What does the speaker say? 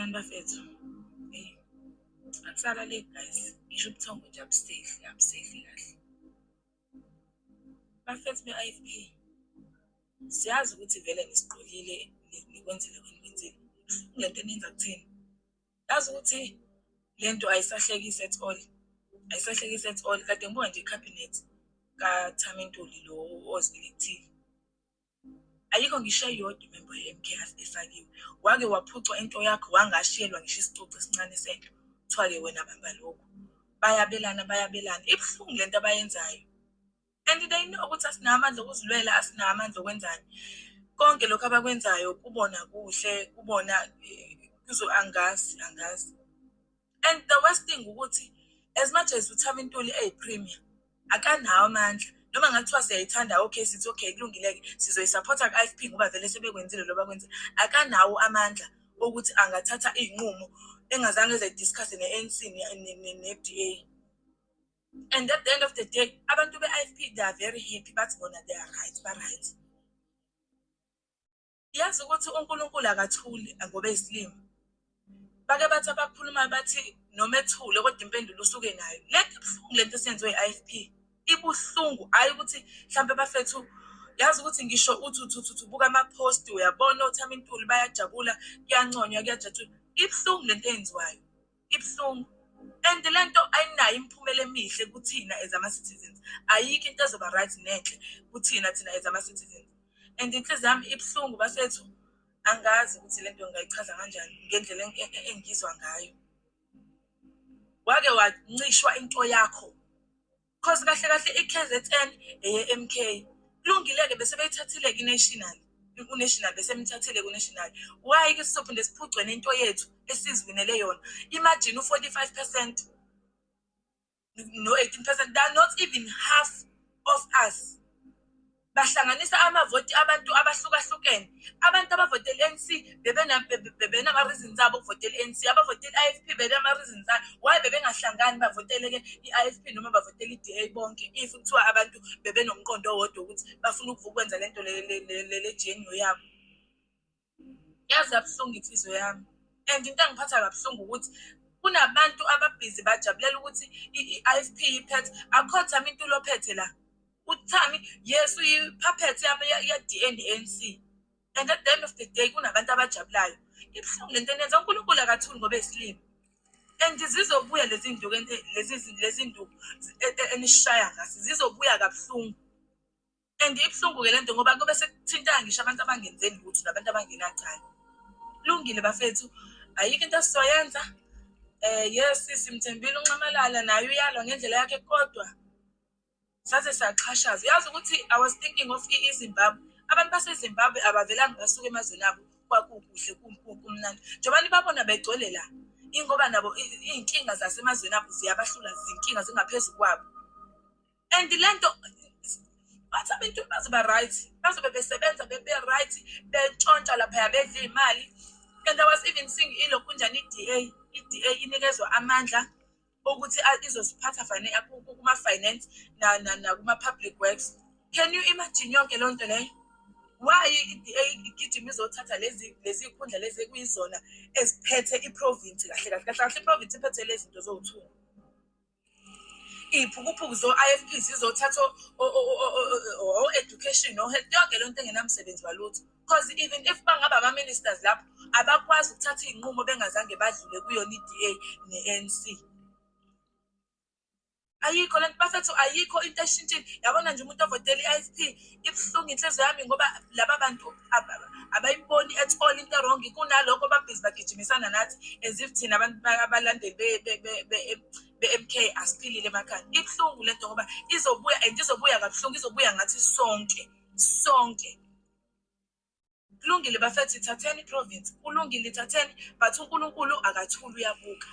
Sanibonani bafethu. Eyi, akusalaleki guys, ngisho ubuthongo nje abusehli, abusehli kahle. Bafethu be-I_F_P, siyazi ukuthi vele nisiqolile, nikwenzile enikwenzile. Ibuhlungu lento eniyenza kuthina. Yazi ukuthi le nto ayisahlekisi at all, ayisahlekisi at all. Kade ngibuka nje ikhabhinethi kaThami Ntuli lo ozi-elect-ile. Ayikho ngisho eyodwa imember ye-M_K efakiwe. Wake waphucwa into yakho, wangashiyelwa ngisho isicucu esincane sento. Kuthiwa-ke wena bamba lokhu. Bayabelana, bayabelana. Ibuhlungu lento abayenzayo. And they know ukuthi asinawo amandla okuzilwela, asinawo amandla okwenzani. Konke lokhu abakwenzayo kubona kuhle, kubona angazi, angazi. And the worst thing ukuthi as much as uThami Ntuli eyi-premier, akanawo amandla. Noma ngathiwa siyayithanda, okay, sithi okay, kulungile-ke, sizoyisaphotha ku-I_F_P ngoba vele sebekwenzile lokhu abakwenzile. Akanawo amandla okuthi angathatha iy'nqumo engazange eze ayi-discuss-e ne-A_N_C ne-D_A. And at the end of the day, abantu be-I_F_P, they are very happy, bathi bona they are right, ba-right. Yazi ukuthi uNkulunkulu akathuli ngoba eyisilima. Bake bathi abakhulumayo bathi noma ethule kodwa impendulo usuke nayo. Lento ibuhlungu, lento esiyenziwe i-I_F_P ibuhlungu. Hhayi ukuthi mhlampe bafethu, yazi ukuthi ngisho uthi uthi uthi ubuka ama-post, uyabona oThami Ntuli bayajabula, kuyanconywa, kuyajatshulwa. Ibuhlungu lento eyenziwayo, ibuhlungu. And lento ayinayo imiphumela emihle kuthina as ama-citizens. Ayikho into ezoba right nenhle kuthina, thina as ama-citizens. And inhliziyo yami ibuhlungu bafethu, angazi ukuthi lento ngingayichaza kanjani ngendlela engizwa ngayo. Wake wancishwa into yakho. 'Cause kahle kahle i-K_Z_N eye-M_K. Kulungile-ke, bese beyithathile-ke i-National, u-National bese emthathile ku-National. Why-ke sizophinde siphucwe nento yethu esiziwinele yona? Imagine u-45% no-18%, they are not even half of us. Bahlanganisa amavoti abantu abahlukahlukene. Abantu abavotela i-A_N_C bebenama-reasons abo okuvotela i-A_N_C, abavotela i-I_F_P benama-reasons abo. Why bebengahlangani bavotele-ke i-I_F_P noma bavotele i-D_A bonke, if kuthiwa abantu bebenomqondo owodwa ukuthi bafuna ukwenza lento le GNU yabo? Yaze yabuhlungu inhliziyo yami. And into engiphatha kabuhlungu ukuthi kunabantu ababhizi bajabulela ukuthi i-I_F_P iphethe. Akukho Thami Ntuli ophethe la. UThami, yes, uyi-puppet ya-D_A ne-A_N_C. And at the end of the day kunabantu abajabulayo. Ibuhlungu lento eniyenza. uNkulunkulu akathuli ngoba eyisilima. And zizobuya lezi nduku, lezi nduku enishaya ngaso, zizobuya kabuhlungu. And ibuhlungu-ke lento ngoba kube sekuthinta ngisho abantu abangenze lutho nabantu abangenacala. Kulungile bafethu, ayikho into esizoyenza. Yes, simthembile uNxamalala, naye uyalwa ngendlela yakhe, kodwa saze saxhashazwa. Yazi ukuthi I was thinking of iZimbabwe. Abantu baseZimbabwe abavelanga basuka emazweni abo kwakukuhle, kumnandi. Njengoba nibabona begcwele la, ingoba nabo iy'nkinga zasemazweni abo ziyabahlula, izinkinga zingaphezu kwabo. And lento bathi abantu bazoba right, bazobe besebenza bebe-right, bentshontsha laphaya, bedla iy'mali. And I was even seeing ilokhunjani, i-D_A, i-D_A inikezwa amandla ukuthi izosiphatha kuma-finance nakuma-public works. Can you imagine yonke leyo nto leyo? Why i-D_A igijima izothatha lezi y'khundla lezi ekuyizona eziphethe i-province kahle kahle? Kahle kahle i-province iphethe lezi zinto zowu-two. Iy'phukuphuku zo-I_F_P zizothatha o-education, o-health, yonke leyo nto engenamsebenzi walutho. 'Cause even if bangaba ama-ministers lapho, abakwazi ukuthatha iy'nqumo bengazange badlule kuyona i-D_A ne-A_N_C. Ayikho lento bafethu, ayikho into eshintshile. Yabona nje umuntu ovotela i-I_F_P, ibuhlungu inhliziyo yami ngoba laba bantu abayiboni at all into e-wrong. Kunalokho babhizi bagijimisana nathi as if thina abantu abalandeli be-M_K asiphilile emakhanda. Ibuhlungu lento ngoba izobuya, and izobuya kabuhlungu, izobuya ngathi sonke, sonke. Kulungile bafethu, ithatheni i-province, kulungile, ithatheni, but uNkulunkulu akathuli, uyabuka.